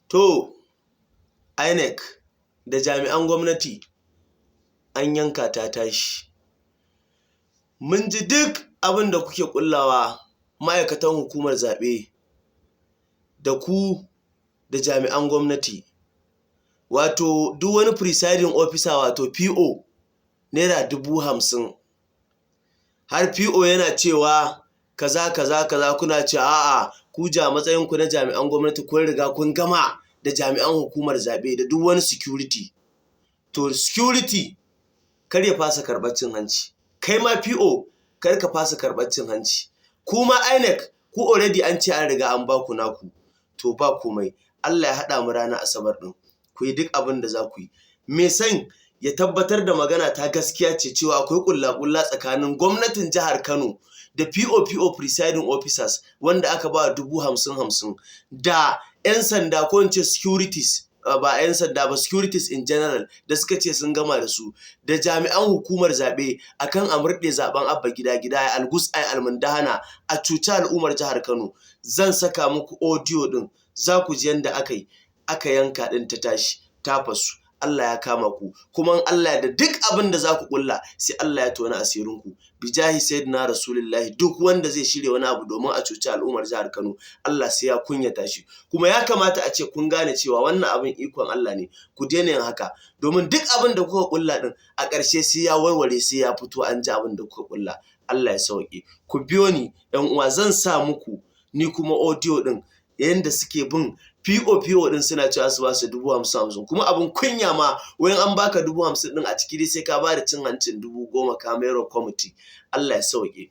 To, INEC da jami'an gwamnati, an yanka ta tashi. Mun ji duk abin da kuke kullawa, ma'aikatan hukumar zaɓe da ku da jami'an gwamnati. Wato duk wani presiding officer, wato PO, ₦50,000. Har PO yana cewa kaza kaza kaza, kuna cewa a'a, ku ja matsayinku na jami'an gwamnati kun riga kun gama da jami'an hukumar zaɓe da duk wani security. To, security kar ya fasa karɓar cin hanci. Kai ma PO, kar ka fasa karɓar cin hanci. Kuma INEC, ku already an ce an riga an baku naku. To, ba komai. Allah ya haɗa mu ranar Asabar ɗin. Ku yi duk abin da za ku yi. Me son ya tabbatar da magana ta gaskiya ce, cewa akwai ƙulla-ƙulla tsakanin gwamnatin jihar Kano da PO PO, presiding officers wanda aka ba 50,000 50, da 'yan sanda, ko in ce securities, ba 'yan sanda ba, securities in general da suka ce sun gama da su, da jami'an hukumar zaɓe, akan a murɗe zaɓen Abba Gida Gida, ai algus, ai almundahana, a cuci al'ummar jihar Kano. Zan saka muku audio ɗin, za ku ji yadda aka yi aka yanka ɗin ta tashi ta fasu. Allah ya kama ku, kuma in Allah da duk abin da za ku kulla, sai Allah ya tona asirinku. Bijahi Sayyidina Rasulullahi, duk wanda zai shirya wani abu domin a cuci al'ummar jihar Kano, Allah sai ya kunyata shi. Kuma ya kamata a ce kun gane cewa wannan abin ikon Allah ne. Ku daina yin haka, domin duk abin da kuka kulla din, a ƙarshe sai ya warware, sai ya fito, an ji abin da kuka kulla. Allah ya sauke. Ku biyo ni, 'yan uwa, zan sa muku ni kuma audio din yanda suke bin PO PO din, suna cewa su ba su 50,000 50. Kuma abin kunya ma, wayan an baka 50,000 din, a ciki dai sai ka ba da cin hancin 10,000 ka mayar wa kwamiti. Allah ya sauke.